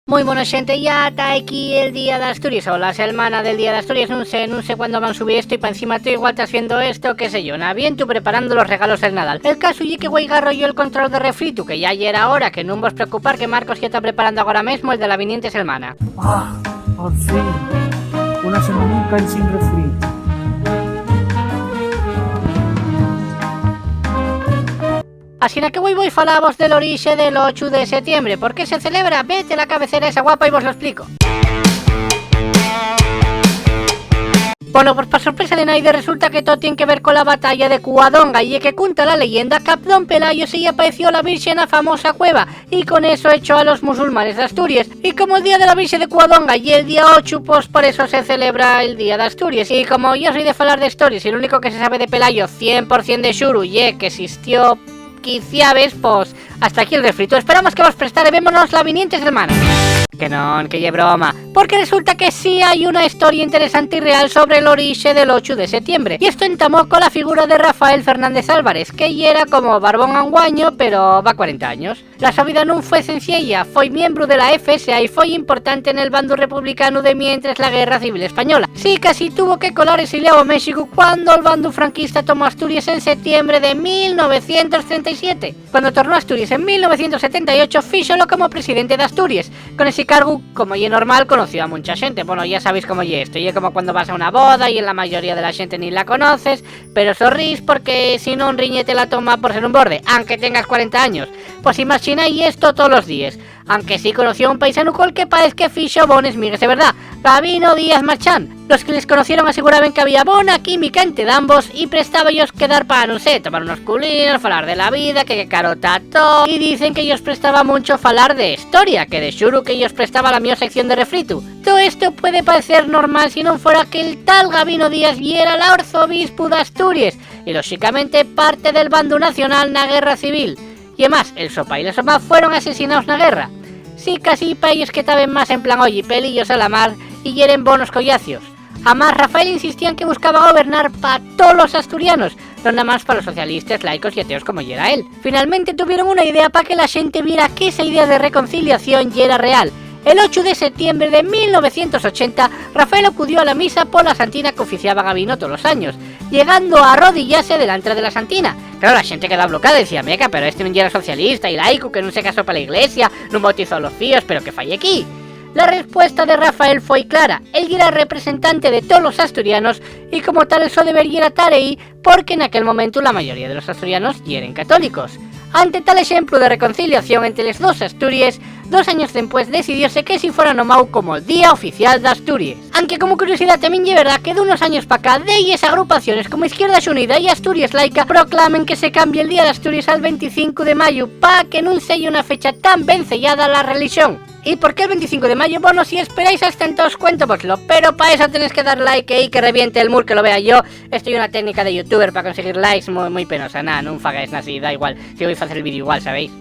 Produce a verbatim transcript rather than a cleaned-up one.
Mui bona xente, ya ta equí el Día d'Asturies, o la selmana del Día d'Asturies, nun sé, nun sé cuándo van subir esto, y pa encima tú igual tas fiendo esto, qué sé yo, na vientu preparando los regalos del Nadal. El casu ye que güei garro yo el control de refritu, que ya yera hora, que nun vos preocupar, que Marcos ya ta preparando agora mesmo el de la viniente selmana. Ah, por fin, una semanica ensin refritu. Asina que güei voi falavos del orixe del ochu de setiembre. ¿Por qué se celebra? Vete a la cabecera esa guapa y vos lo explico. Bueno, pues pa sorpresa de naide resulta que todo tien que ver con la batalla de Cuadonga, y ye que cunta la leyenda qu'Abdón Pelayo se-y apareció la Virxe na famosa cueva, y con eso echó a los musulmanes d'Asturies. Y como el día de la Virxe de Cuadonga ye el día ochu, pues por eso se celebra el Día d'Asturies. Y como yo soy de falar de historias y lo único que se sabe de Pelayo cien por cien de xuru ye que existió quiciabes, pues hasta aquí el refrito. Esperamos que vos prestare, vémonos la viniente selmana. Que non, que ye broma. Porque resulta que sí hai una historia interesante y real sobre l'orixe del ochu de setiembre. Y esto entamó con la figura de Rafael Fernández Álvarez, que yera como Barbón anguaño, pero va cuarenta años. La so vida nun fue sencilla, foi miembru de la F S A y foi importante nel bandu republicanu de mientres la Guerra Civil Española. Sicasí tuvo que colar exiliáu a Méxicu cuando el bandu franquista tomó Asturies en setiembre de mil novecientos trenta y siete. Cuando tornó a Asturies en mil novecientos setenta y ocho, fíxolo como presidente d'Asturies. Con esi cargu, como ye normal, conoció a muncha xente. Bueno, ya sabéis cómo ye esto. Ye como cuando vas a una boda y en la mayoría de la xente ni la conoces, pero sorrís porque si no un riñete la toma por ser un borde, anque tengas cuarenta años. Pues imaxináis esto tolos díes. Anque sí conoció a un paisanu col que paez que fixo bones migues, de verdá, Gabino Díaz Marchán. Los que les conocieron aseguraben qu'había bona química ente dambos y prestába-yos quedar pa, nun sé, tomar unos culinos, falar de la vida, que, que caro ta to, y dicen que-yos prestaba muncho falar de historia, que de xuru que-yos prestaba la mio sección de refritu. Todo esto puede paecer normal si non fuera que'l tal Gabino Díaz yera l'arzobispu d'Asturies y, lóxicamente, parte del bandu nacional na Guerra Civil. Y, amás, el so pá y la so ma fueron asesinaos na guerra. Sicasí pa ellos que taben más en plan, oye, pelillos a la mar, y yeren bonos collacios. Amás, Rafael insistía en que buscaba gobernar pa tolos asturianos, non namás pa los socialistes, laicos y ateos como yera él. Finalmente tuvieron una idea pa que la xente viera qu'esa idea de reconciliación yera real. El ochu de setiembre de mil novecientos ochenta, Rafael acudió a la misa pola santina qu'oficiaba Gabino tolos años, llegando a arrodillase delantre de la santina. Claro, la xente quedó ablocada, decía, meca, pero este nun yera socialista y laicu, que nun se casó pa la iglesia, nun bautizó a los fíos, pero ¿qué fai equí? La respuesta de Rafael foi clara, él yera representante de tolos asturianos y como tal el so deber yera tar ehí, porque naquel momentu la mayoría de los asturianos yeren católicos. Ante tal exemplu de reconciliación ente les dos Asturies, dos años dempués decidióse que si fuera nomáu como Día Oficial d'Asturies. Anque como curiosidá tamién ye verdá que d'unos años pa cá, delles agrupaciones como Izquierda Xunida y Asturies Laica proclamen que se cambie el Día d'Asturies al venticinco de mayu, pa que nun seya una fecha tan vencellada a la relixón. ¿Y por qué el venticinco de mayu? Bono, si esperáis hasta entós, cuéntovoslo, pero pa eso tenés que dar like y que reviente el mur que lo vea yo. Esto ye una técnica de youtuber pa conseguir likes mui, mui penosa. Na, nun fagáis así, da igual, si voi facer el vídeo igual, ¿sabéis?